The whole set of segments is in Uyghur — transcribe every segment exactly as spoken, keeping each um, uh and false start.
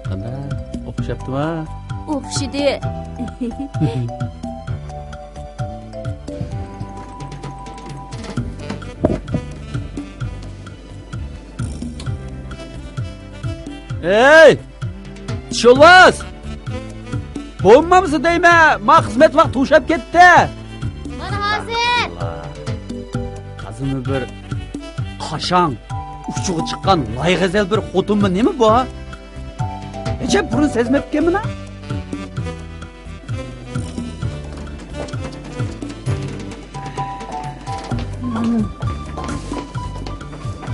قانداق؟ ئوخشاپتىما؟ ئوخشىدى. ھەي! چىشولۋاس! بولمامسا دەيمەن، ما خىزمەت ۋاقتى توشاپ كەتتى. مانا ھازىر. تازىمۇ بىر قاشاڭ، ئۇچىغا چىققان لايغەزەل بىر خوتۇنمۇ نېمە بۇ؟ ئەجەب بۇرۇن سەزمەپتىكەنمەن.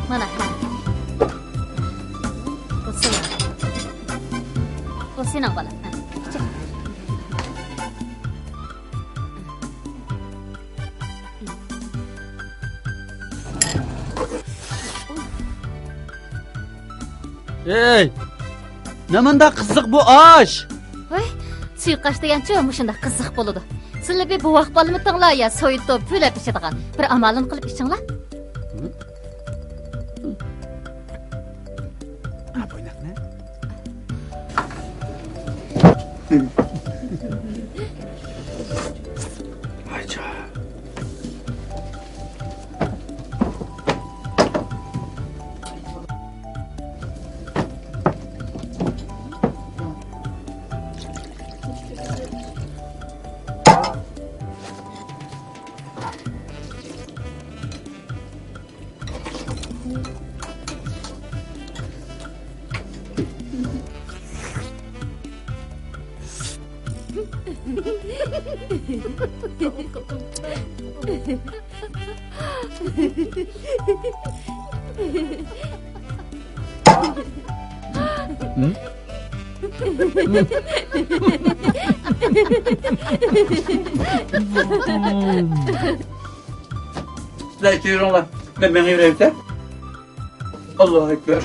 مانا، ھە. بۇ سېنىڭ. بۇ سېنىڭ، بالام. ھە. ئىچە. ھەي! نېمانداق قىزىق بۇ ئاش! ۋاي، سۇيۇقئاش دېگەنچۇ مۇشۇنداق قىزىق بولىدۇ. سىلى بىر بوۋاق بالىمىتىڭلار يا سويۇتۇپ، پۈۋلەپ ئىچىدىغان. بىر ئامالىنى قىلىپ ئىچىڭلار. ھە؟ ھە، بويناقنى. ھايجا. سىلەر ئىچىۋېرىڭلار، مەن مېڭىۋېرەي. ئاللاھۇ ئەكبەر.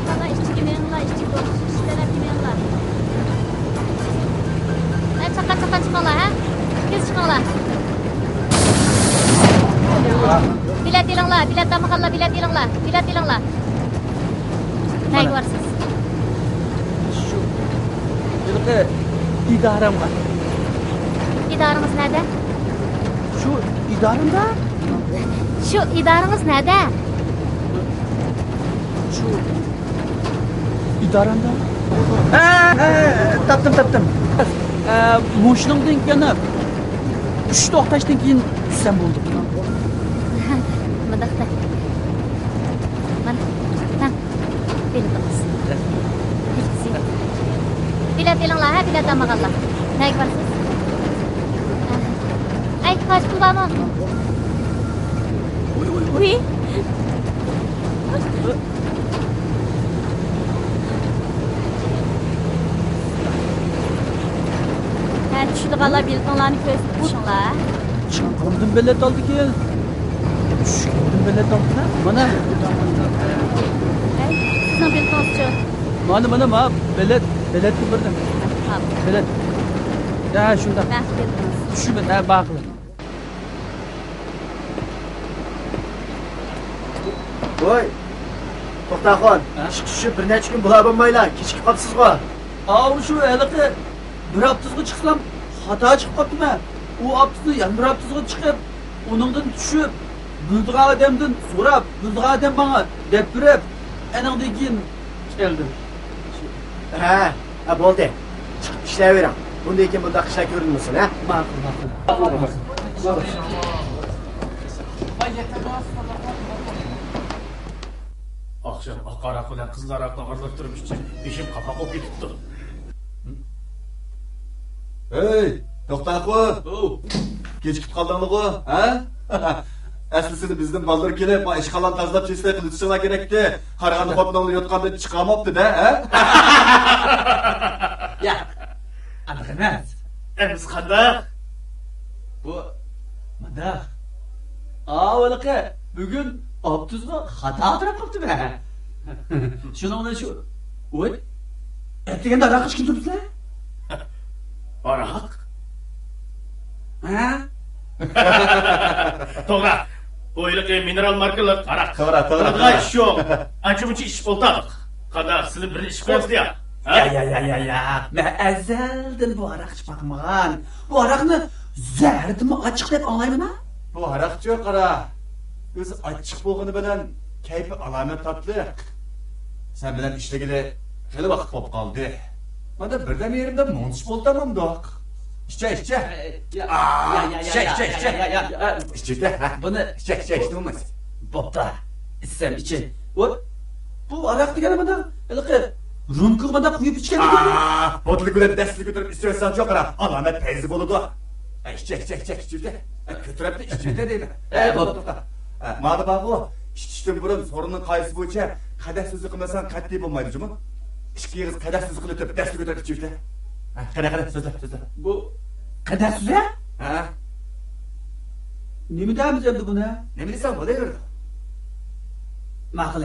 بالىلار، ئىچىگە مېڭىڭلار، ئىچىگە ئوخشىشىش تەرەپكە مېڭىڭلار. ھە، چاققان، چاققان چىقىڭلار، ھە؟ تېز چىقىڭلار. بېلەت ئېلىڭلار، بېلەت ئالمىغانلار، بېلەت ئېلىڭلار، بېلەت ئېلىڭلار. نەگە بارىسىز؟ شۇ ھېلىقى ئىدارەمگە. ئىدارىڭىز نەدە؟ شۇ ئىدارەمدە. شۇ ئىدارىڭىز نەدە؟ شۇ ئىدارەمدە. ھە، ھە، تاپتىم، تاپتىم. ئە، مۇشۇنىڭدىن كېيىن ئۈچ توختاشتىن كېيىن چۈشسەم بولدى. مۇنداق دە. مانا، مانا. بېلىتىڭىز. بېلەت ئېلىڭلار، ھە، بېلەت ئالمىغانلار. نەگە بارىسىز؟ ئەي، قاچ پۇل بارمۇ؟ ۋۇي. ھە، چۈشىدىغانلار بېلىتىڭلارنى كۆرسىتىپ چۈشۈڭلار. چىڭقىلىمدىن بېلەت ئالدىكەن. چۈشكىنىمدىن بېلەت ئالدىنا. مانا. ھەي، سىزنىڭ بېلىتىڭىزچۇ؟ مانا، مانا، ما بېلەت، بېلەتنى بېرىمەن. ھاپ. بېلەت. ھە، شۇنداق. مەخپىي بېلىتىڭىز. چۈشىمەن، ھە، باقىلى. ۋوي، توختاخۇن، ھە؟ ئىشقا چۈشۈپ بىر نەچچە كۈن بولا بولمايلا، كېچىكىپ قاپسىزغۇ؟ ئاۋۇ شۇ ھېلىقى بىر ھاپتىسىغا چىقسام، خاتا چىقىپ قاپتىمەن. ئۇ ھاپتىسىدا يەنە بىر ھاپتىسىغا چىقىپ، ئۇنىڭدىن چۈشۈپ، بىلىدىغان ئادەمدىن سوراپ، بىلىدىغان ئادەم ماڭا دەپ بېرىپ، ئەنىڭدىن كېيىن كەلدىم. ھە، ھە، بولدى. چىقىپ ئىشلەۋېرىڭ. بۇندىن كېيىن بۇنداق ئىشلار كۆرۈلمىسۇن، ھە؟ ماقۇل، ماقۇل. ئاخشام ئاق ھاراق بىلەن قىزىل ھاراقنى ئارىلاشتۇرۇپ ئىچسەم، بېشىم قاپاق بولۇپ كېتىپتۇ. ھەي، توختاخۇ! ئوۋ! كېچىكىپ قالدىڭلىغۇ، ھە؟ ئەسلىسىدە بىزدىن بالدۇر كېلىپ، ما ئىشخانىلارنى تازىلاپ چىشلەپ قىلىۋېتىشىڭلار كېرەكتى. قارىغاندا خوتۇنۇڭلار يوتقاندىن چىقارماپتۇ-دە، ھە؟ ياق، ئانداق ئەمەس. ئەمىسە قانداق؟ بۇ مۇنداق. ئاۋۇ ھېلىقى بۈگۈن ئاپتوبۇسقا خاتا ئولتۇرۇپ قاپتۇ-دە. شۇنىڭ بىلەن شۇ، ۋوي، ئەتىگەندە ھاراق ئىچكىلى تۇرۇپسىلەر؟ ھاراق؟ ھە؟ توغرا. بۇ ھېلىقى مىنېرال ماركىلىق ھاراق. توغرا، توغرا، قىلىدىغان توغرا. ئىش يوق. ئانچە-مۇنچە ئىچىپ ئولتۇردۇق. قانداق، سىلى بىرنى ئىچىپ قويامسىلەر يا؟ ھە؟ يا، يا، يا، يا، يا. مەن ئەزەلدىن بۇ ھاراق ئىچىپ باقمىغان. بۇ ھاراقنى زەھىرىدىنمۇ ئاچچىق دەپ ئاڭلايمەن-ھە. بۇ ھاراقچۇ قارا. ئۆزى ئاچچىق بولغىنى بىلەن كەيپى ئالامەت تاتلىق. سەن بىلەن ئىشلىگىلى خېلى ۋاقىت بولۇپ قالدى. مانا بىردەم يېرىمدە مۇڭدىشىپ ئولتۇرمامدۇق. ئىچە، ئىچە. ئا، ئىچە، ئىچە، ئىچە. ئىچە، ھە. بۇنى ئىچە، ئىچە، ئىچە، بولماس. بوپتا. ئىچسەم ئىچە. ۋوي، بۇ ھاراق دېگەن مانا ھېلىقى رومكىغا مانا قۇيۇپ ئىچكەن. ئا، بوتۇلكا بىلەن دەستىنى كۆتۈرۈپ ئىچىۋەتسەڭ چوقۇرا ئالامەت پەيزى بولىدۇ. ئە، ئىچە، ئىچە، ئىچە، ئىچىۋېتە. ئە، كۆتۈرەپتۇ، ئىچىۋېتە دەيمەن. ئە، ئە، بوپتۇ. توختا. ئە، مانا بارغۇ، ئىچىشتىن بۇرۇن سورۇننىڭ قايسى بويىچە قەدەھ سۆزى قىلمىساڭ قەتئىي بولمايدۇ جۇمۇ. ئىككى ئېغىز قەدەھ سۆزى قىلىۋېتىپ، دەستە كۆتۈرۈپ ئىچىۋېتە. ھە، قېنى، قېنى، سۆزلە، سۆزلە. بۇ قەدەھ سۆزى؟ ھە. نېمە دەيمىز ئەمدى بۇنى؟ نېمە دېسەڭ بولۇۋېرىدۇ. ماقۇل.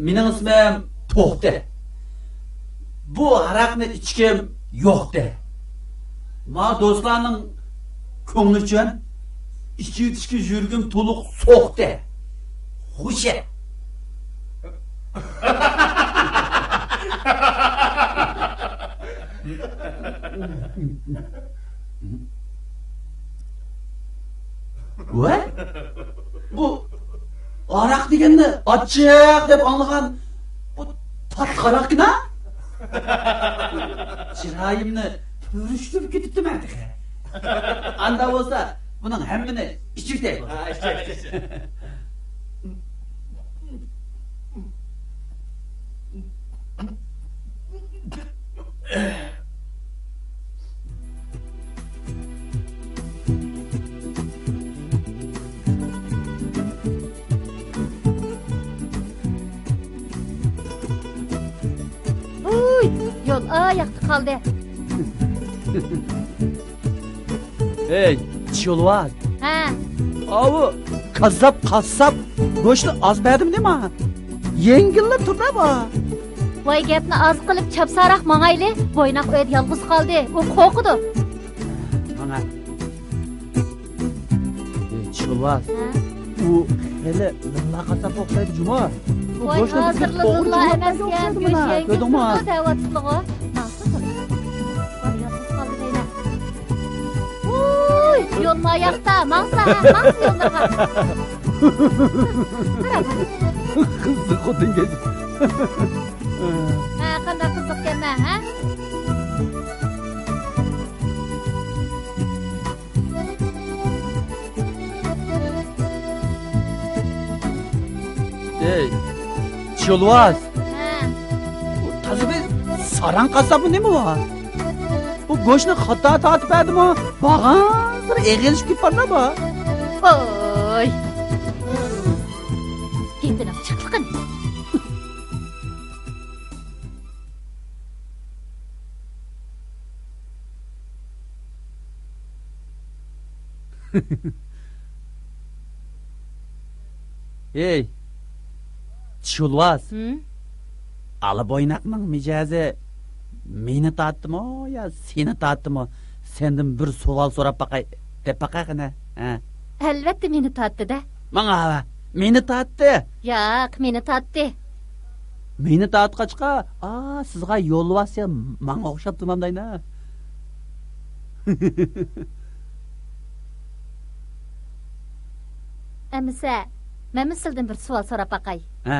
مېنىڭ ئىسمىم توختى. بۇ ھاراقنى ئىچكۈم يوقتى. ما دوستلارنىڭ كۆڭلى ئۈچۈن ئىچىۋېتىشكە يۈرىكىم تولۇق سوقتى. خوشە. ۋاي، بۇ ھاراق دېگەننى ئاچچىق دەپ ئاڭلىغان بۇ تاتلىق ھاراقكىنا؟ چىرايىمنى پۈرۈشتۈرۈپ كېتىپتىمەن تېخى. ئاندا بولسا بۇنىڭ ھەممىنى ئىچىۋېتەي. ھە، ئىچ، ئىچ، ئىچ. ھۇي، يول ئاياقتا قالدى. ھەي، چىلۋاز. ھە. ئاۋۇ كاززاپ قاسساپ گۆشنى ئاز بەردىمۇ نېمە؟ يەڭگىللا تۇردى بۇ. ۋاي، گەپنى ئاز قىلىپ چاپسانراق ماڭايلى. بويناق ئۆيدە يالغۇز قالدى. ئۇ قورقىدۇ. ماڭا. ئېي، چىلۋاز. ھە؟ ئۇ خېلى لىللا قاسساپ ئوخشايدۇ جۇمۇ. ئۇ ۋاي، گۆشنى ھازىرلا لىللا ئەمەسكەن، گۆش يەڭگىل تۇرىدۇ دەۋاتىدىغۇ. ماڭسا تۇر. ۋاي، يالغۇز قالدى دەيمەن. ۋوي، يول ماياقتا، ماڭسا، ھە، ماڭسا يوللىرىغا. قارا، قارا. قىزىق خوتۇن گەپ. ھە، قانداق قىزىقكەن مەن، ھە؟ ئەي، چىلۋاز. ھە. بۇ تازا بىر ساراڭ قاسساپمۇ نېمە بۇ؟ بۇ گۆشنى خاتا تارتىپ بەردىمۇ؟ بارغانسېرى ئېغىرلىشىپ كېتىپ بارىدۇ بۇ. ۋوي. گېپىنىڭ جىقلىقىنى. ھېي، چىلۋاز. ھىم؟ ئالا بويناقنىڭ مىجەزى مېنى تارتتىمۇ يا سېنى تارتتىمۇ؟ سەندىن بىر سوئال سوراپ باقاي، دەپ باقاي قېنى، ھە؟ ئەلۋەتتە مېنى تارتتى-دە. ماڭا، مېنى تارتتى. ياق، مېنى تارتتى. مېنى تارتقاچقا، ئا، سىزغا يولۋاس يا ماڭا ئوخشاپ تۇرمامدۇ ئەينە؟ ئەمىسە، مەنمۇ سىلىدىن بىر سوئال سوراپ باقاي. ھە.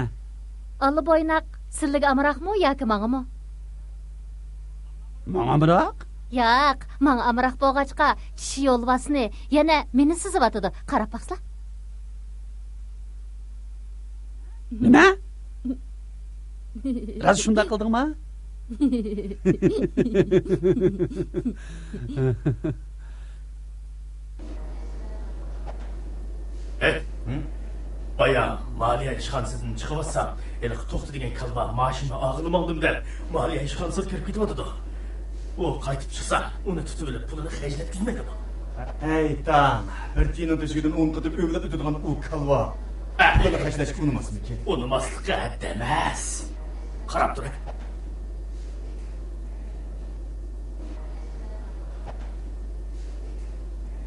ئالا بويناق سىلىگە ئامراقمۇ ياكى ماڭىمۇ؟ ماڭا ئامراق؟ ياق، ماڭا ئامراق بولغاچقا، چىشى يولۋاسنى يەنە مېنى سىزىۋاتىدۇ. قاراپ باقسىلا. نېمە؟ راست شۇنداق قىلدىڭما؟ ھەي، ھە؟ بايا مالىيە ئىشخانىسىدىن چىقىۋاتسام، ھېلىقى توختى دېگەن كالۋا ماشىنا ئاغىلى ماڭدىم دەپ، مالىيە ئىشخانىسىغا كىرىپ كېتىۋاتىدۇ. ئۇ قايتىپ چىقسا، ئۇنى تۇتۇۋېلىپ، پۇلىنى خەجلەتكۈزمەيدۇ. ھەي تاڭ، بىر تىيىننىڭ تۆشۈكىدىن ئون قېتىم ئۆمىلەپ ئۆتىدىغان ئۇ كالۋا پۇلىنى خەجلەشكە ئۇنىماسمىكىن؟ ئۇنىماسلىقى ھەددى ئەمەس. قاراپ تۇر.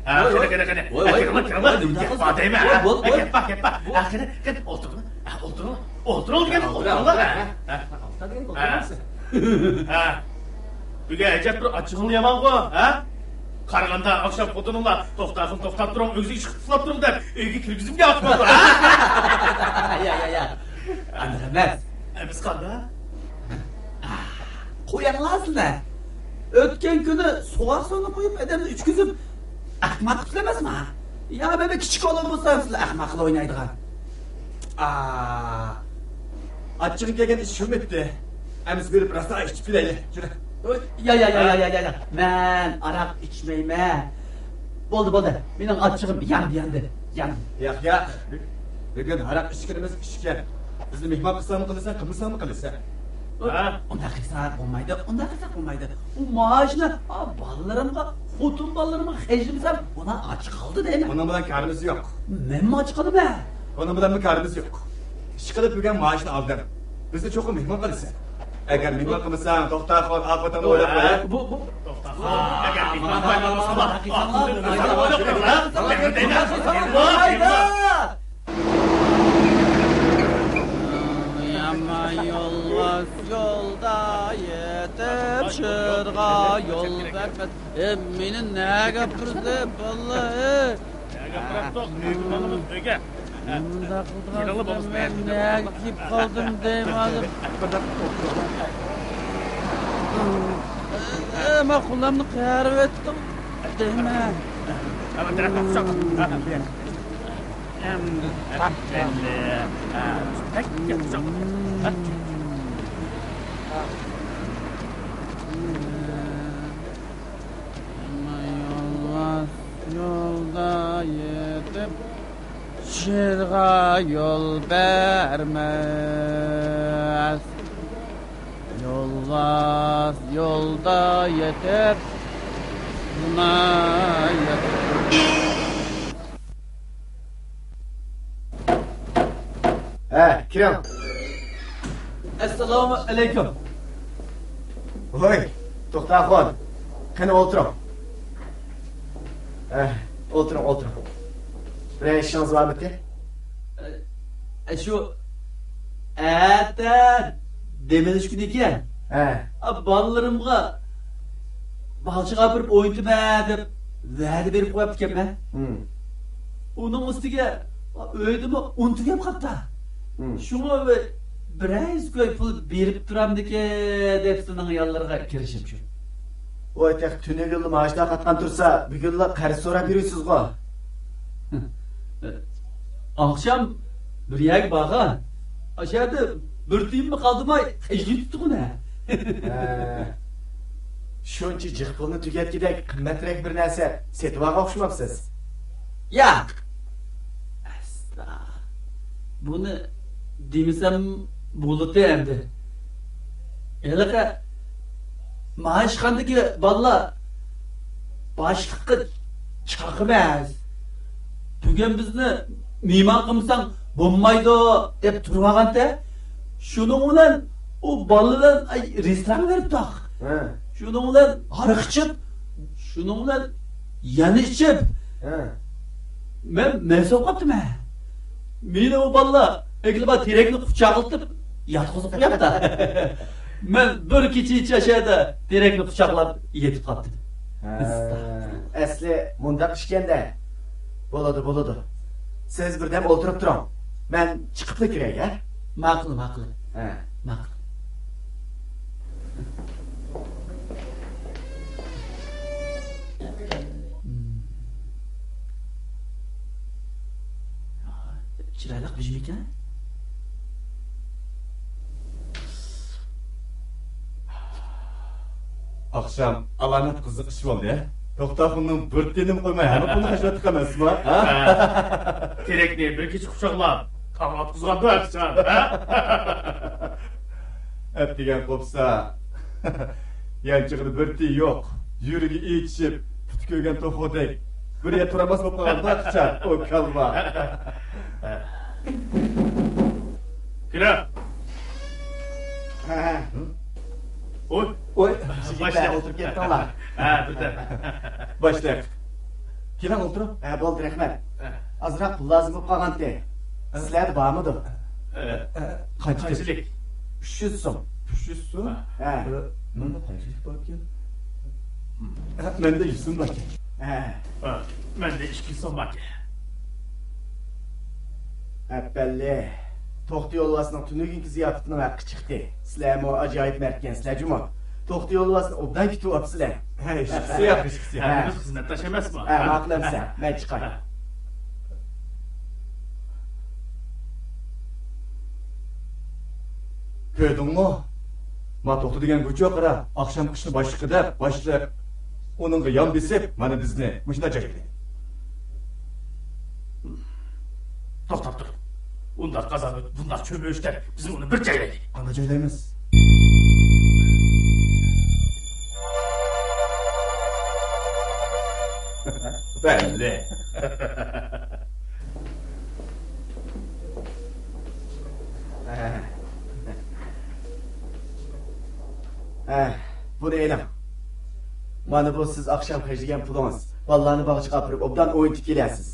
ھە، قېنى، قېنى، قېنى. ۋاي، ۋاي. كىرىڭلار، كىرىڭلار. ۋاي، نېمە قىلىسىز؟ دەيمەن. بول، بول، بول. كەپ بار، كەپ بار. ھە، قېنى، قېنى، ئولتۇرۇڭلار. ھە، ئولتۇرۇڭلار. ئولتۇرۇڭلار. ئولتۇرۇڭلار. ھە، ھە. ھە. بۈگۈن ئەجەب بىر ئاچچىقىڭ يامانغۇ، ھە؟ قارىغاندا ئاخشام خوتۇنۇڭلار، «توختاخۇن، توختاپ تۇرۇڭ، ئۆگزىگە چىقىپ ئۇخلاپ تۇرۇڭ» دەپ، ئۆيگە كىرگۈزۈمگە ئاتمىدى. يا، يا، يا. ئانداق ئەمەس. ئەمىسە قانداق؟ قويۇڭلار سىلەر. ئۆتكەن كۈنى سوغۇق سۇنى قۇيۇپ، ئادەمنى ئۈچكۈزۈپ، ئەخمەق قىلىمىزما؟ يا مەن كىچىك بالام بولسام، سىلەر ئەخمەقلا ئوينايدىغان. ئا، ئاچچىقىم كەلگەن ئىش شۇمىتتى. ئەمىسە بېرىپ راسا ئىچىپ كېلەيلى. يۈرە. يا، يا، يا. مەن ھاراق ئىچمەيمەن. بولدى، بولدى. مېنىڭ ئاچچىقىم ياندى، ياندى. ياندى. ياق، ياق. بۈگۈن ھاراق ئىچكىنىمىز ئىشكەن. بىزنى مېھمان قىلساڭمۇ قىلىسەن، قىلمىساڭمۇ قىلىسەن. ھە؟ ئۇنداق قىلساق بولمايدۇ، ئۇنداق قىلساق بولمايدۇ. ئۇ مائاشنى، ئا، بالىلىرىمغا، خوتۇن بالىلىرىمغا خەجلىمىسەم، ئۇلار ئاچ قالىدۇ دەيمەن. ئۇنىڭ بىلەن كارىمىز يوق. مەنمۇ ئاچ قالىمەن. ئۇنىڭ بىلەنمۇ كارىمىز يوق. ئىشقىلىپ بۈگۈن مائاشنى ئالدىم. بىزنى چوقۇم مېھمان قىلىسەن. ئەگەر مېھمان قىلمىساڭ، توختاخۇن، ئاپىتىڭنى ئويلاپ قوي. بۇ، بۇ، توختاخۇن، ئەگەر مېھمان قىلمىساڭ، ئاپىتىڭنى ئويلاپ قوي. يامان يولۋاس يولدا يېتىپ، شىرغا يول بەرمەس. ئە، مېنى نەگە ئاپىرىسىلەر، بالىلار، ئە؟ نەگە ئاپىراتتۇق؟ ئۆيگە ماڭىمىز، ئۆيگە. مۇنداق قىلىدىغان مەن نەگە كېلىپ قالدىم دەيمەن ھازىر. ئە، مەن قوللارنى قېرىۋەتتىم دەيمەن. يولۋاس يولدا يېتىپ، شىرغا يول بەرمەس. يولۋاس يولدا يېتىپ، زىنا يېتىپ. ھە، كىرىڭ. ئەسسالامۇ ئەلەيكۇم. ۋاي، توختاخۇن. قېنى، ئولتۇرۇڭ. ھە، ئولتۇرۇڭ، ئولتۇرۇڭ. بىرەر ئىشىڭىز بارمىكىن؟ ئە، شۇ ئەتە دەم ئېلىش كۈنى ئىكەن. ھە. ئا، بالىلىرىمغا باغچىغا ئاپىرىپ ئوينىتىمەن دەپ ۋەدە بېرىپ قويۇپتىكەنمەن. ھىم. ئۇنىڭ ئۈستىگە ئۆيدىمۇ ئۇنتۇپ كەپ قاپتا. ھىم. شۇڭا بىر، بىرەر يۈز كوي پۇل بېرىپ تۇرامدىكىن دەپ سېنىڭ يانلىرىغا كىرىشىم شۇ. ۋاي، تېخى تۈنۈگۈنلا مائاش تارقاتقان تۇرسا، بۈگۈنلا قەرز سوراپ يۈرىسىزغۇ. ئاخشام بىر يەرگە بارغان. ئاشۇ يەردە بىر تىيىنمۇ قالدۇرماي خەجلىۋېتىپتىغۇ نە. ھە. شۇنچە جىق پۇلنى تۈگەتكۈدەك قىممەترەك بىر نەرسە سېتىۋالغان ئوخشىمامسىز؟ ياق. ئەسلا. بۇنى دېمىسەم بولىدۇ ئەمدى. ھېلىقى مائاشخانىدىكى بالىلار باشلىققا چاق ئەمەس. بۈگۈن بىزنى مېھمان قىلمىساڭ بولمايدۇ دەپ تۇرۇۋالغانتى. شۇنىڭ بىلەن ئۇ بالىلار رېستورانغا بېرىپتۇق. ھە. شۇنىڭ بىلەن ھاراق ئىچىپ، شۇنىڭ بىلەن يەنە ئىچىپ، ھە، مەن مەست بولۇپ قاپتىمەن. مېنى ئۇ بالىلار ئەكېلىپ تېرەكنى قۇچاقلىتىپ ياتقۇزۇپ قويۇپتۇ. مەن بىر كېچىچە شۇ يەردە تېرەكنى قۇچاقلاپ يېتىپ قاپتىم. ھە، ئەسلى مۇنداق ئىشكەندە. بولىدۇ، بولىدۇ. سىز بىردەم ئولتۇرۇپ تۇرۇڭ. مەن چىقىپلا كىرەي، ھە؟ ماقۇل، ماقۇل. ھە. ماقۇل. چىرايلىق بۈجۈمىكەن. ئاخشام ئالامەت قىزىق ئىش بولدى. توختاخۇننىڭ بىر تىيىنىمۇ قويماي ھەممە پۇلنى خەجلەتتۇق ئەمەسمۇ، ھە؟ تېرەكنى بىر كېچە قۇچاقلاپ، تاڭ ئاتقۇزغاندا ئەپچان، ھە؟ ئەتىگەن قوپسا، يانچۇقىدا بىر تىيىن يوق، يۈرىكى ئېچىشىپ، پۇتى كۆيگەن توخۇدەك، بىر يەردە تۇرالماس بولۇپ قالغاندا قىچا، ئۇ كالۋا. كىرە. ھە، ھە. ھوي. ھوي، باشلىق. ئولتۇرۇپ كەتتىڭلار. ھە، بىردەم. باشلىق. كېلىڭ، ئولتۇرۇڭ. ھە، بولدى، رەھمەت. ھە. ئازراق پۇل لازىم بولۇپ قالغانتى. ھە. سىلەردە بارمىدۇ؟ ھە. قانچىلىك؟ قانچىلىك؟ ئۈچ يۈز سوم. ئۈچ يۈز سوم؟ ھە. ھە، مەندە قانچىلىك باركەن؟ ھە، مەندە يۈز سوم باركەن. ھە. ھە، مەندە ئىككى يۈز سوم باركەن. ئەپەندى، توختى يولۋاسنىڭ تۈنۈگۈنكى زىياپىتىنىڭ ھەققى چىقتى. سىلەرمۇ ئاجايىپ مەردكەنسىلەر جۇمۇ. توختى يولۋاسنى ئوبدان كۈتۈۋاپسىلەر. ھە، ئىشقىسى ياق، ئىشقىسى ياق. ھە. بىز خىزمەتداش ئەمەسمۇ؟ ھە، ماقۇل ئەمىسە، مەن چىقاي. ھە. كۆردۈڭمۇ؟ ما توختى دېگەن گۇچۇ قارا، ئاخشامقى ئىشنى باشلىققا دەپ، باشلىق ئۇنىڭغا يان بېسىپ، مانا بىزنى مۇشۇنداق جايلىدى. توختاپ تۇر. ئۇنداق قازان، بۇنداق چۆمۈچتە بىزمۇ ئۇنى بىر جايلايلى. قانداق جايلايمىز؟ بەللى. ھە، بۇنى ئېلىڭ. مانا بۇ سىز ئاخشام خەجلىگەن پۇلىڭىز. بالىلارنى باغچىغا ئاپىرىپ ئوبدان ئوينىتىپ كېلەرسىز.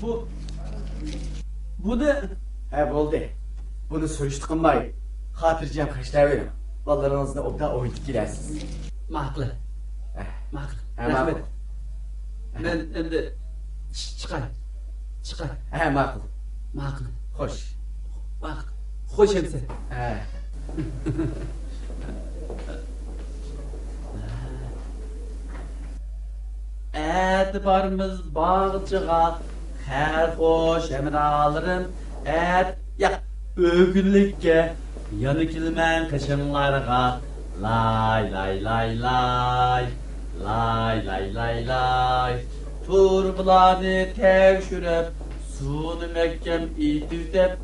بۇ، بۇنى. ھە، بولدى. بۇنى سۈرۈشتە قىلماي، خاتىرجەم خەجلەۋېرىڭ. بالىلىرىڭىزنى ئوبدان ئوينىتىپ كېلەرسىز. ماقۇل. ھە. ماقۇل. ھە، رەھمەت. ماقۇل. مەن ئەمدى چىقاي. چىقاي. ھە، ماقۇل. ماقۇل. خوش. ماقۇل. خوش ئەمىسە. ھە. ئەتە بارىمىز باغچىغا، خەير خوش ھەمراھلىرىم. ئەت-، ياق، ئۆگۈنلۈككە يەنە كېلىمەن قېشىڭلارغا. لاي، لاي، لاي، لاي. لاي، لاي، لاي، لاي. تۇرۇبىلارنى تەكشۈرۈپ، سۇنى مەھكەم ئېتىۋېتىپ.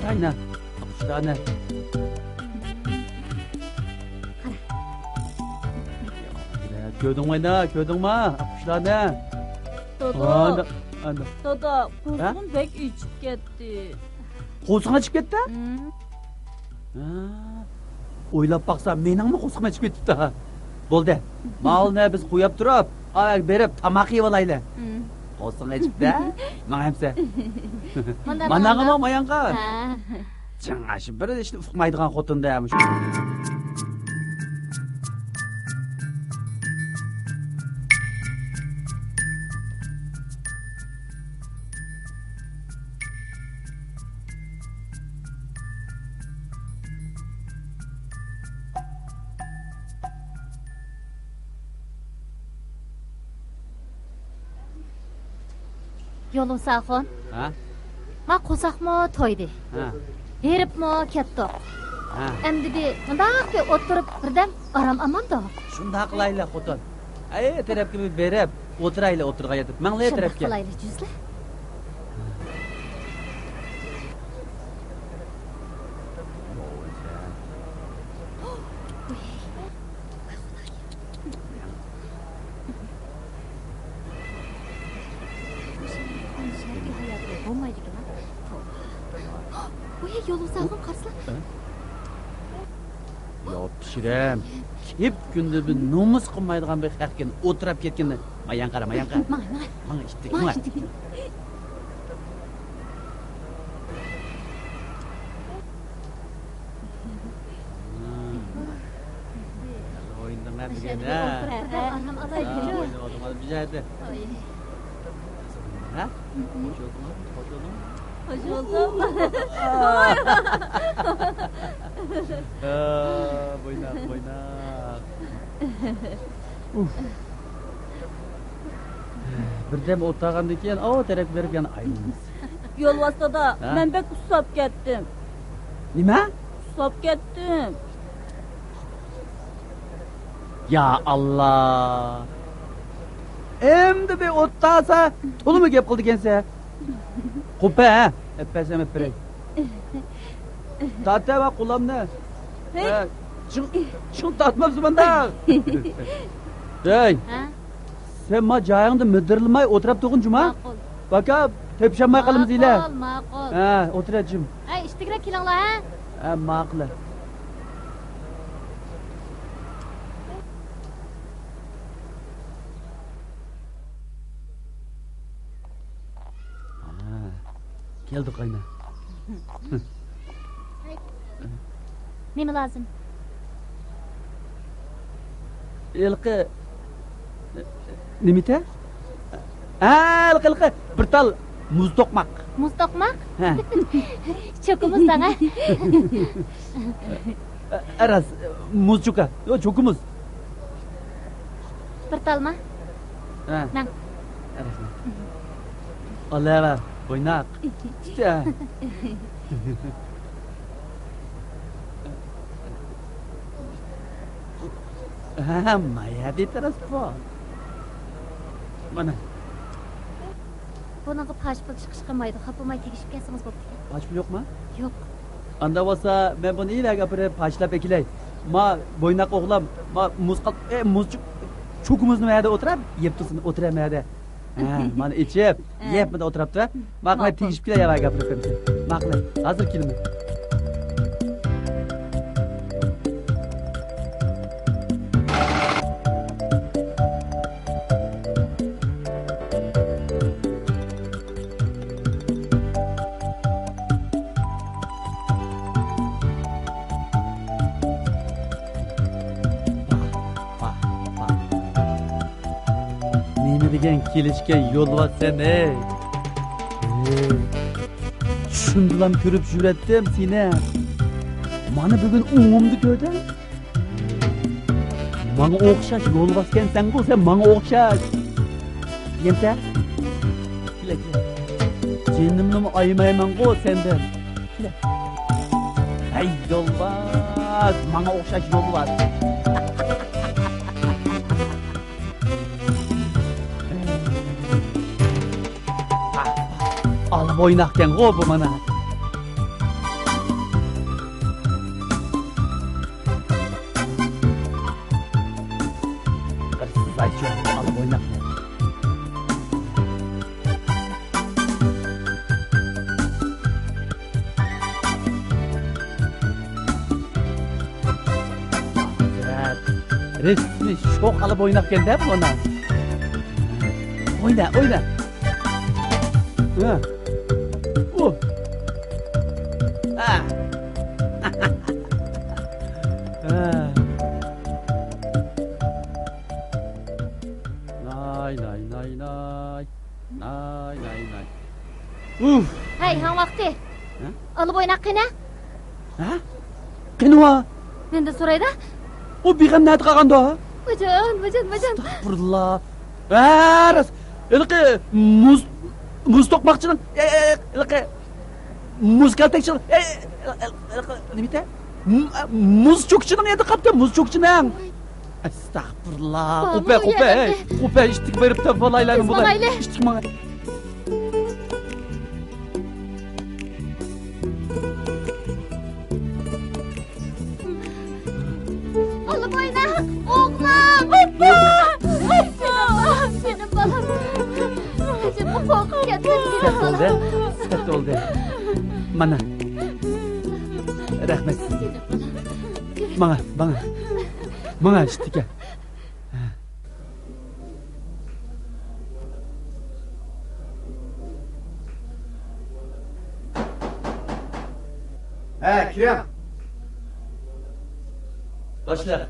قاراينا، ئاپۇشلارنى. كۆردۈڭمۇ ئاينا، كۆردۈڭمۇ ئاپۇشلارنى؟ دودۇ. ئانا. ئاندىن. دادا، ھە؟ قورسىقىم بەك ئېچىپ كەتتى. قورسىقىڭ ئېچىپ كەتتى؟ ھە. ئويلاپ باقسام، مېنىڭمۇ قورسىقىم ئېچىپ كېتىپتۇ. بولدى. ماۋۇنى بىز قويۇپ تۇرۇپ، ئاۋاق بېرىپ تاماق يەۋالايلى. قورسىقىڭ ئېچىپتۇ؟ ماڭا ئەمسە. مانا ماڭىمۇ مايانغا. ھە. جىڭ، ئاشۇ بىر ئىشنى ئۇقمايدىغان خوتۇن-دە مۇشۇ. يولۋاس ئاخۇن. ھە؟ ما قورساقمۇ تويدى. ھە. ھېرىپمۇ كەتتۇق. ھە. ئەمدى بىر مۇنداق بىر ئولتۇرۇپ بىردەم ئارام ئالمامدۇق؟ شۇنداق قىلايلى، خوتۇن. ئەي، تەرەپكە بىر بېرىپ ئولتۇرايلى، ئولتۇرغان يەردە. ماڭلى تەرەپكە. شۇنداق قىلايلى، جۈزلە. بولمايدىكەن. ۋوي، يولۋاس ئاخۇن، قارىسىلا. يا پىشىرەم، كېپكۈندە بىر نومۇس قىلمايدىغان بىر خەقكەن ئولتۇراپ كەتكىنى. مايان قارا، مايان قارا. ماڭ، ماڭ. ماڭ ئىتتىك، ماڭ ماڭ. ئىتتىك. ئوينىدىڭلار دېگەن، ھە؟ ئارام ئالايلى. ھە، ئويناپ ئولتۇرمىدىم بىر يەردە. ھە؟ خوش بولدۇڭلار، خوش بولدۇڭلار. خوش بولدۇم. ھە، بويناق، بويناق. ئۇف. بىردەم ئولتۇرغاندىن كېيىن ئاۋۇ تەرەپكە بېرىپ يەنە ئايلىنىمىز. يولۋاس دادا، ھە؟ مەن بەك ئۇسساپ كەتتىم. نېمە؟ ئۇسساپ كەتتىم. يا ئاللا. ئەمدى بىر ئولتۇرسا، تولىمۇ گەپ قىلىدىكەنسەن. قوپە، ھە؟ ئەپەرسەم ئەپەرەي. تارتىۋە قولۇمنى. ھەي. ھە، چىڭ، چىڭ تارتمامسەن مۇنداق. ھەي. ھە؟ سەن ما جايىڭدا مىدىرلىماي ئولتۇراپ تۇرغىن جۇما. ماقۇل. باكا، تېپىشالماي قالىمىز ئىلە. ماقۇل، ماقۇل. ھە، ئولتۇر جىم. ھەي، ئىشتىكرەك كېلىڭلار، ھە؟ ھە، ماقۇل. ھە، كەلدى قاينا. نېمە لازىم؟ ھېلىقى نېمە ئىدى؟ ھە، ھېلىقى، ھېلىقى بىر تال مۇز توقماق. مۇز توقماق؟ ھە. چوكا مۇز دەڭە. ئە، راست، مۇز چوكا. يوق، چوكا مۇز. بىر تالما؟ ھە. مەن. ئالەۋە، بويناق. تىتە. ھە، مايا دېتىرس بۇ. مانا. بۇنىڭغا پاچ پۇل چىقىشقا قىلمايدۇ، خاپىماي تېگىشىپ كەلسىڭىز بوپتىكەن. پاچ پۇل يوقما؟ يوق. ئاندا بولسا، مەن بۇنى ئىلەگە ئاپىرىپ پاچىلاپ ئەكېلەي. ما بويناق ئوغلام، ما مۇز قال-، ئە، مۇز چۇ-، چوكىمىزنى مەدە ئولتۇرار، يەپ تۇرسۇن، ئولتۇرار مەدە. ھە، مانا ئىچىپ، ھە. يەپ مۇنداق ئولتۇرۇپتۇ. ماقۇل، ماقۇل. تېگىشىپ كېلەي، ياۋا گەپلىشىمىز. ماقۇل، ھازىر كېلىمەن. نېمە دېگەن كېلىشكەن يولۋاس سەن، ھەي! ھەي! چۈشۈمدىلام كۆرۈپ يۈرەتتىم سېنى. مانا بۈگۈن ئوڭۇمدا كۆردۈم. ماڭا ئوخشاش يولۋاسكەنسەنغۇ سەن، ماڭا ئوخشاش. يەمسە؟ كېلە، كېلە. جېنىمنىمۇ ئايىمايمەنغۇ سەندىن. كېلە. ھەي، يولۋاس، ماڭا ئوخشاش يولۋاس. ئالا بويناقكەنغۇ بۇ مانا. بىر سىزايچۇ ئالا بويناقنى. رەسمىي شوخ ئالىپ ئويناپكەن-دە بۇ ئانا. ئوينا، ئوينا. ھە. ئۇ. ھە. ھە. ناي، ناي، ناي، ناي. ناي، ناي، ناي. ئۇف. ھەي، ھاڭ ۋاقتى. ھە؟ ئالىپ ئويناق قېنى؟ ھە؟ قېنى ۋا؟ مەندىن سورايدا. ئۇ بىغەم نەدە قالغاندا؟ ۋاجان، ۋاجان، ۋاجان. ئەستەغپۇرۇللا. ھە، راست. ھېلىقى مۇز، مۇز توقماقچىنىڭ، ئە، ئە، ھېلىقى مۇز كالتەكچىنىڭ، ئە، ئە، ھېلىقى نېمە ئىدى؟ مۇ-، مۇز چوكچىنىڭ يېنىدا قاپتۇ، مۇز چوكچىنىڭ. ئەستەغپۇرۇللا. بارمۇ قوپە، ئۇ قوپە، يەردە؟ قوپە، ئىشتىك بېرىپ تاپىۋالايلى بۇلار. بىز ماڭايلى. ئىشتىك ماڭاي. ئالىپ ئوينا، ئوغلۇم. ئاپا! ئاپا! جېنىم بالام. جېنىم، قورقۇپ كەتتىم، جېنىم بالام. سەت بولدى، سەت بولدى. مانا. رەھمەت سىزگە. جېنىم بالام. ماڭا، ماڭا. ماڭا ئىشتىكە. ھە، كىرىڭ. باشلىق،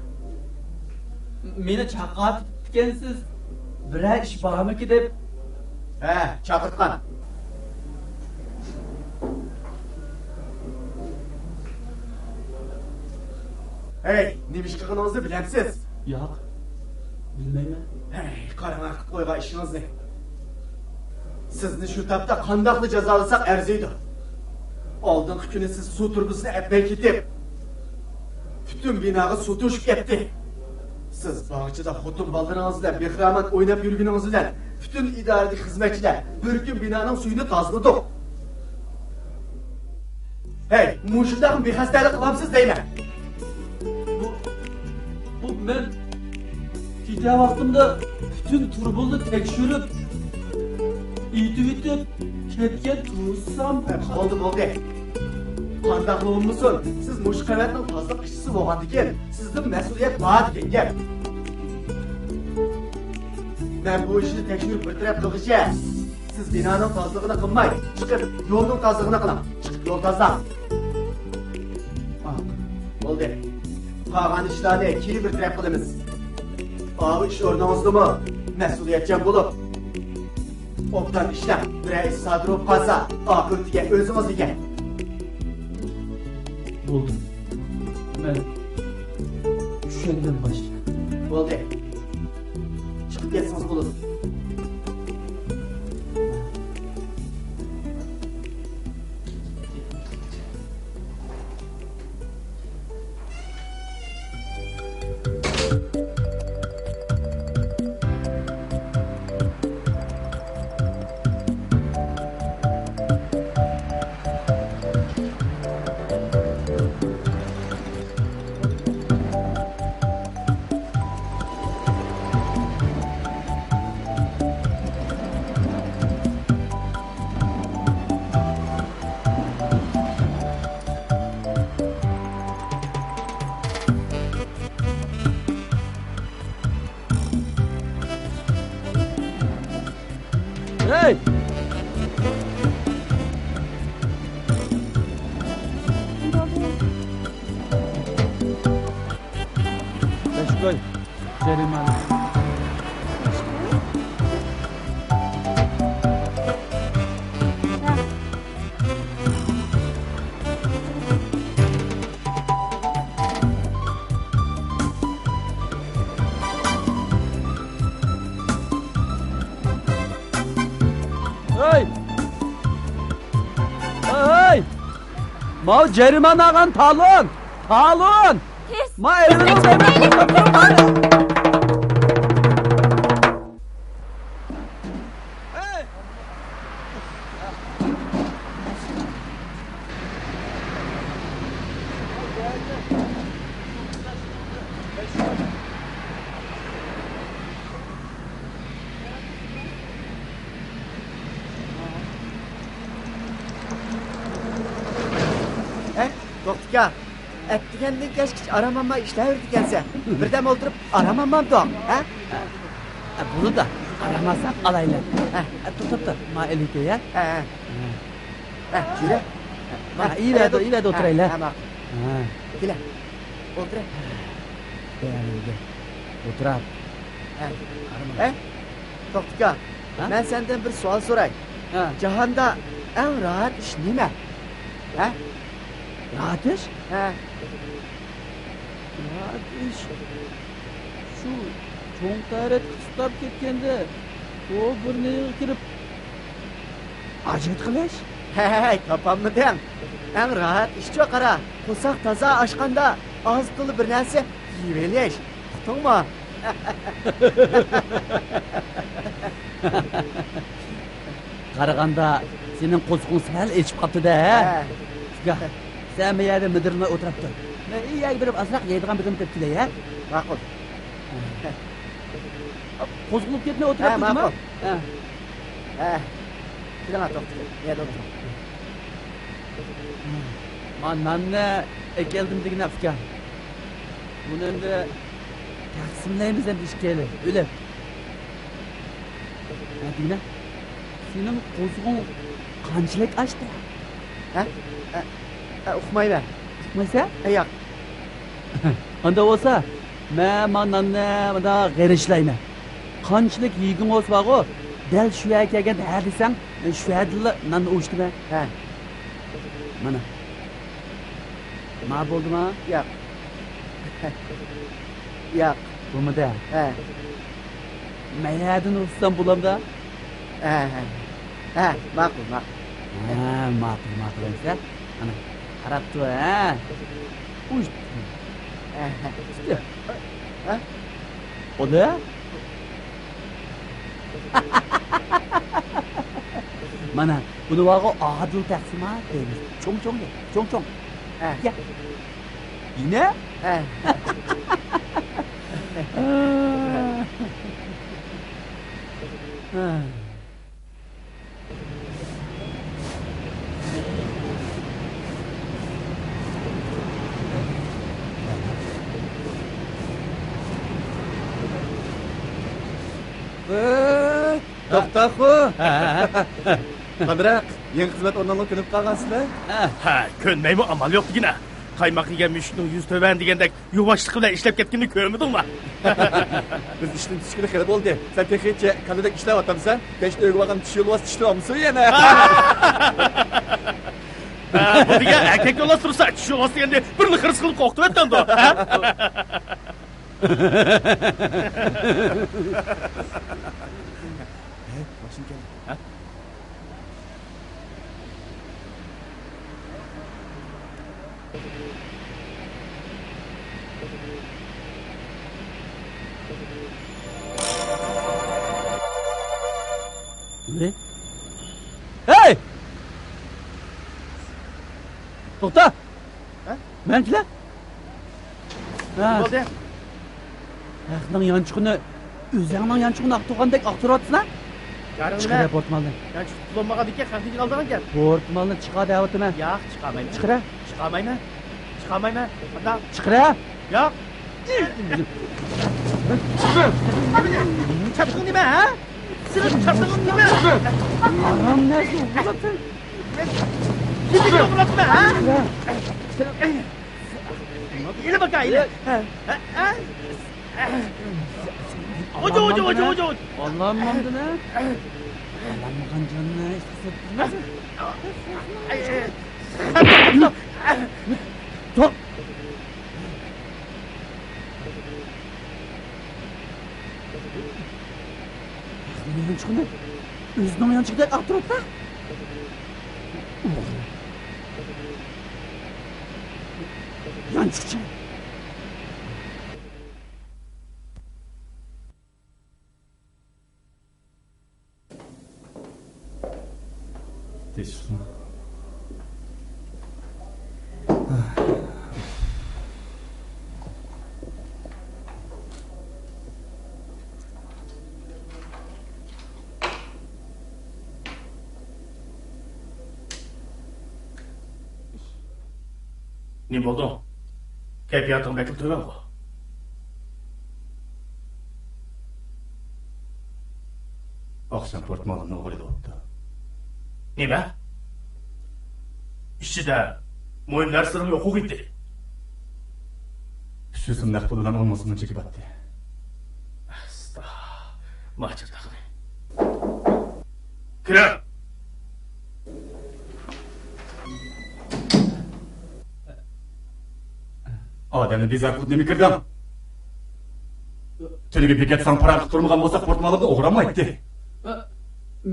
مېنى چاقىرتىپتىكەنسىز، بىرەر ئىش بارمىكى دەپ. ھە، چاقىرتقان. ھەي، نېمە ئىش قىلغىنىڭىزنى بىلەمسىز؟ ياق، بىلمەيمەن. ھەي، قاراڭ، قىلىپ قويغان ئىشىڭىزنى. سىزنى شۇ تاپتا قانداقلا جازالىساق ئەرزىيدۇ. ئالدىنقى كۈنى سىز سۇ تۇرۇبىسىنى ئەپمەي كېتىپ، پۈتۈن بىناغا سۇ توشۇپ كەتتى. سىز باغچىدا خوتۇن بالىلىرىڭىز بىلەن بىخىرامان ئويناپ يۈرگىنىڭىز بىلەن پۈتۈن ئىدارىدىكى خىزمەتچىلەر بىر كۈن بىنانىڭ سۈيىنى تازىلىدۇق. ھەي، مۇشۇنداق بىخەستەلىك قىلامسىز دەيمەن. بۇ، بۇ مەن كېچە ۋاقتىمدا پۈتۈن تۇرۇبىلارنى تەكشۈرۈپ، ئېتىۋېتىپ كەتكەن تۇرسام. ھە، بولدى، بولدى. قانداقلا بولمىسۇن، سىز مۇشۇ قەۋەتنىڭ تازىلىق ئىشچىسى بولغاندىكىن، سىزدىن مەسئۇلىيەت بار دېگەن گەپ. مەن بۇ ئىشنى تەكشۈرۈپ بىر تەرەپ قىلغۇچە، سىز بىنانىڭ تازىلىقىنى قىلماي، چىقىپ يولنىڭ تازىلىقىنى قىلىڭ. چىقىپ يول تازىلاڭ. ئاھ، بولدى. قالغان ئىشلارنى كېيىن بىر تەرەپ قىلىمىز. ئاۋۇ ئىش ئورنىڭىزدىمۇ مەسئۇلىيەتچان بولۇپ، ئوبدان ئىشلەڭ. بىرەر ئىش سادىر بولۇپ قالسا، ئاقىۋىتىگە ئۆزىڭىز ئىگە. بولدى. مەن چۈشەندىم، باشلىق. بولدى. چىقىپ كەتسىڭىز بولىدۇ. ھەي! بەش كوي جەرىمانە. ھەي! ھەي! ماۋۇ جەرىمانە ئالغان تالون! تالون! تېز! ما ئېلىڭنى ھەي، توختىكا. ئەتىگەندىن كەچكىچە ئارام ئالماي ئىشلەۋېرىدىكەنسەن. بىردەم ئولتۇرۇپ ئارام ئالمامدۇق، ھە؟ ئە، بولىدۇ. ئارام ئالساق ئالايلى. ھە. ئە، توختاپ تۇر، ما ئېلىكى، ھە؟ ھە، ھە. ھە، يۈرە. ھە، ئىۋەدە، ھە، ئىۋەدە ھە، ئولتۇرايلى. ھە، ماقۇل. ھە. كېلە. ئولتۇرە. بەرىدە. ئولتۇراپ. ھە. قارىما. ھە؟ توختىكا، ھە؟ مەن سەندىن بىر سوئال سوراي. ھە. جاھاندا ئەڭ راھەت ئىش نېمە؟ ھە؟ راھەت ئىش؟ ھە. راھەت ئىش. شۇ چوڭ تەرەتكە تۇتاپ كەتكەندە، ئۇ بۇرنىغا كىرىپ، ھاجەت قىلىش. ھەي، تاپالمىدىڭ. ئەڭ راھەت ئىشچۇ، قارا، قورساق تازا ئاچقاندا ئاز تولا بىر نەرسە يېيىۋېلىش. ئۇقتۇڭمۇ؟ قارىغاندا سېنىڭ قورسىقىڭ سەل ئېچىپ قاپتۇ-دە، ھە؟ ھە. ئۇكا، سەن بۇ يەردە مىدىرلىماي ئولتۇراپ تۇر. مەن ئۆيگە بېرىپ ئازراق يەيدىغان بىر نېمە تېپىپ كېلەي، ھە؟ ماقۇل. قوزغىلىپ كەتمەي ئولتۇرۇپ تۇرما. ھە، ماقۇل. ھە. ھە. كېلىڭە، توختىتىپ. بۇ يەردە ئولتۇرۇڭ. مانا ناننى ئەكەلدىم دېگىنە، ئۇكا. بۇنى ئەمدى تەقسىملەيمىز ئەمدى ئىككىيلەن ئۆلۈپ. ھە، دېگىنە، سېنىڭ قوزغىڭ قانچىلىك ئاشتى؟ ھە؟ ھە؟ ھە، ئۇقمايمەن. ئۇقمايسەن؟ ھە، ياق. ئاندا بولسا، مەن مانا ناننى مۇنداق غېرىچلايمەن. قانچىلىك يېگۈڭ بولسا بارغۇ، دەل شۇ يەرگە كەلگەندە ھە دېسەڭ، مەن شۇ يەردىلا ناننى ئۇشتۇمەن. ھە. مانا. ما بولدىما؟ ياق. ياق. بولمىدى. ھە. مەيەدىن ئۇرسام بولامدا؟ ھە، ھە. ھە، ماقۇل، ماقۇل. ھە، ماقۇل، ماقۇل ئەمسە. ئانا، قاراپ تۇر، ھە. ئۇشت. ھە، ھە. ئۇشت. ھە؟ بولدى. مانا، بۇنى بارغۇ ئادىل تەقسىمات دەيمىز. چوڭ-چوڭ يە، چوڭ-چوڭ. ھە. يە. يەنە؟ ھە. ۋەي، توختاخۇ. ھە، ھە، ھە. قانداق، يېڭى خىزمەت ئورنۇڭغا كۆنۈپ قالغانسىلەر؟ ھە، كۆنمەيمۇ ئامال يوق دېگىنە. قايماق يېگەن مۈشۈكنىڭ يۈزى تۆۋەن دېگەندەك، يۇۋاشلىق بىلەن ئىشلەپ كەتكىنىنى كۆرمىدىڭما؟ بىز ئىشتىن چۈشكىلى خېلى بولدى. سەن تېخىچە كالىدەك ئىشلەۋاتامسەن؟ كەچتە ئۆيگە بارغاندا چىش يولۋاس چىشلىۋالمىسۇن يەنە. ھە، بۇ دېگەن ئەركەك يولۋاس تۇرسا، چىش يولۋاس دېگەندە بىرنى خىرىس قىلىپ قورقۇتۇۋەتتىڭدۇ، ھە؟ ھەي، ماشىنا كەلدى. ھە؟ ھەي! توختا! ھە؟ مەن كېلە. ھە. نېمە بولدى؟ خەقنىڭ يانچۇقىنى ئۆزۈڭنىڭ يانچۇقىنى ئاقتۇرغاندەك ئاقتۇرۇۋاتىسىلەر. چىقىرە پورتمالنى. يانچۇق پۇل بولمىغاندىكىن خەقنىڭكىنى ئالىدىغانكەن. پورتمالنى چىقار دەۋاتىمەن. ياق، چىقارمايمەن. چىقىرە. چىقارمايمەن. چىقارمايمەن. قانداق؟ چىقىرە. ياق. چاتىقىڭ نېمە، ھە؟ سېنىڭ چاتىقىڭ نېمە؟ ئانام نەرسە ئوغرىلاپسەن. كىمنى ئوغرىلاپتىمەن، ھە؟ ئېلى باكا، ئېلى. ھە، ھە، ھە. ئوچۇ، ئوچۇ، ئوچۇ، ئوچۇ، ئوچۇ. ئاللانمامدىن، ھە؟ ئاللانمىغان جاننى ھېچ قىسمەت بىلمەس. توپ. يانچۇقىنى ئۆزىنىڭ يانچۇقىدەك ئاقتۇرۇپتۇ. يانچۇقچى. نېمە بولدۇڭ؟ كەيپىياتىڭ بەكلا تۆۋەنغۇ. ئاخشام پورتمالىمنى ئوغرىلىۋاپتۇ. نېمە؟ ئىچىدە مۇھىم نەرسىلىرىمۇ يوققۇ ئىدى. ئۈچ يۈز سوم نەق پۇل بىلەن ئون مىڭ سومنى چېكىۋەتتى. ئاستا، ماچىرتاقنى. كىرىڭ. ئادەمنى بىزار قىلىپ نېمە كىردىڭ؟ تۈنۈگۈن بېكەت ساڭا پاراڭ قىلىپ تۇرمىغان بولسا، پورتمالىمنى ئوغرىلىمايتتى.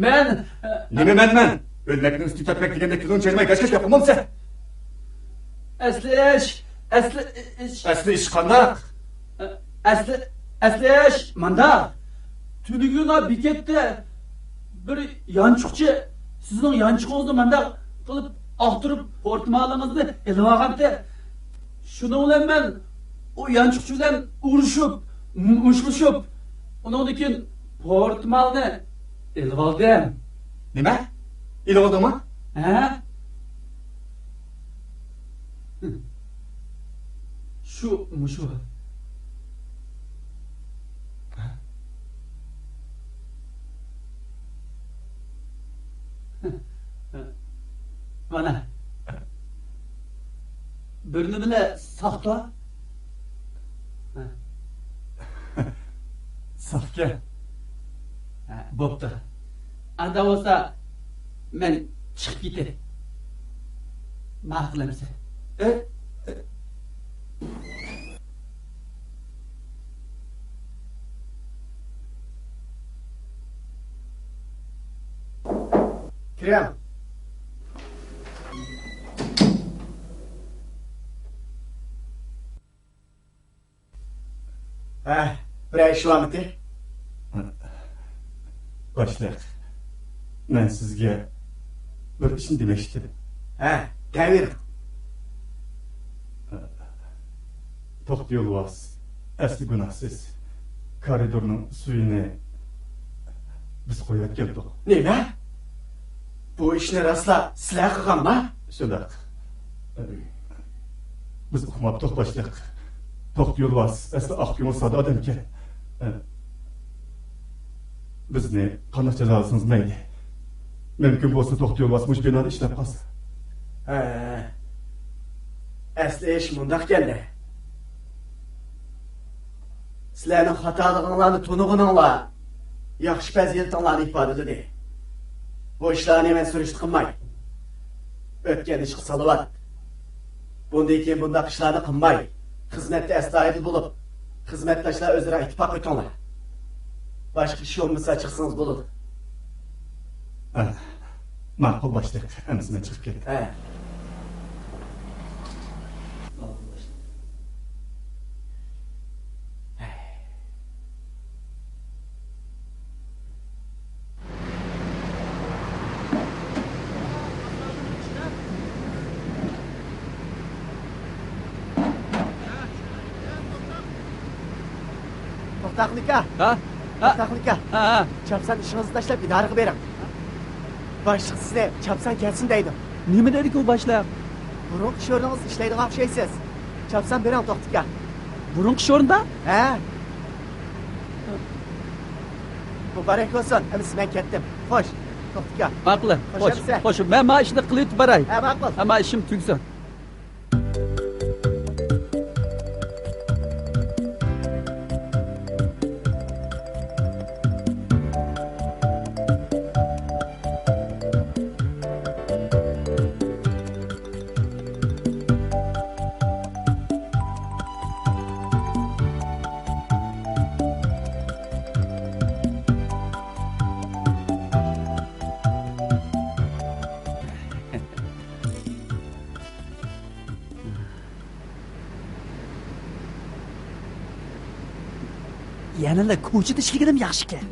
مەن. نېمە مەن، مەن؟ ئۆلمەكنىڭ ئۈستى تەپمەك دېگەندەك كۆزۈڭنى چايماي گاش-گاش گەپ قىلمامسەن؟ ئەسلى ئىش، ئەسلى ئىش. ئەسلى ئىش قانداق؟ ئەسلى، ئەسلى ئىش مانداق. تۈنۈگۈن بېكەتتە بىر يانچۇقچى سىزنىڭ يانچۇقىڭىزنى مانداق قىلىپ ئاختۇرۇپ، پورتمالىڭىزنى ئېلىۋالغانتى. شۇنىڭ بىلەن مەن ئۇ يانچۇقچى بىلەن ئۇرۇشۇپ، مۇشتلىشىپ، ئۇنىڭدىن كېيىن پورتمالنى ئېلىۋالدىم. نېمە؟ ئېلىۋالدىڭمۇ؟ ھە؟ شۇ، مۇشۇ. مانا. بىر نېمىلەر ساختا. ساخكەن. ھە، بوپتۇ. ئاندا بولسا، مەن چىقىپ كېتەي. ماقۇل ئەمىسە. ئە، ئە. كىرىڭ. ھە، بىرەر ئىش بارمىتى؟ باشلىق، مەن سىزگە بىر ئىشنى دېمەكچىدىم. ھە، دەۋېرىڭ. توختى يولۋاس، ئەسلى گۇناھسىز. كارىدورنىڭ سۈيىنى بىز قويۇۋەتكەنتۇق. نېمە؟ بۇ ئىشنى راسلا سىلەر قىلغانما؟ شۇنداق. بىز ئۇقماپتۇق، باشلىق. توختى يولۋاس ئەسلى ئاق كۆڭۈل ساددا ئادەمكەن. بىزنى قانداق جازالىسىڭىز مەيلى. مۇمكىن بولسا توختى يولۋاس مۇشۇ بىنادا ئىشلەپ قالسا. ھە. ئەسلى ئىش مۇنداقكەن-دە. سىلەرنىڭ خاتالىقىڭلارنى تونۇغىنىڭلار ياخشى پەزىلىتىڭلارنى ئىپادىلىدى. بۇ ئىشلارنى مەن سۈرۈشتە قىلماي، ئۆتكەن ئىشقا سالاۋات. بۇندىن كېيىن بۇنداق ئىشلارنى قىلماي، خىزمەتتە ئەستايىدىل بولۇپ، خىزمەتداشلار ئۆزئارا ئىتتىپاق ئۆتۈڭلار. باشقا ئىش بولمىسا چىقسىڭىز بولىدۇ. ھە، ماقۇل باشلىق، ئەمىسە مەن چىقىپ كەتتىم. ھە. توختاقلىكا. ھە؟ ھە؟ توختاقلىكا. ھە، ھە. چاپسان ئىشىڭىزنى تاشلاپ ئىدارىگە بېرىڭ. باشلىق سىزنى چاپسان كەلسۇن دەيدۇ. نېمە دەيدىكى ئۇ باشلىق؟ بۇرۇنقى ئىش ئورنىڭىزدا ئىشلەيدىغان ئوخشايسىز. چاپسان بېرىڭ، توختىكا. بۇرۇنقى ئىش ئورنىدا؟ ھە. مۇبارەك بولسۇن، ئەمىسە مەن كەتتىم. خوش، توختىكا. ماقۇل، خوش، خوش، ئەمىسە. خوش، مەن ما ئىشنى قىلىۋېتىپ باراي. ھە، ماقۇل. ھە، ما ئىشىم تۈگىسۇن. يەنىلا كوچىدا ئىشلىگىنىم ياخشىكەن.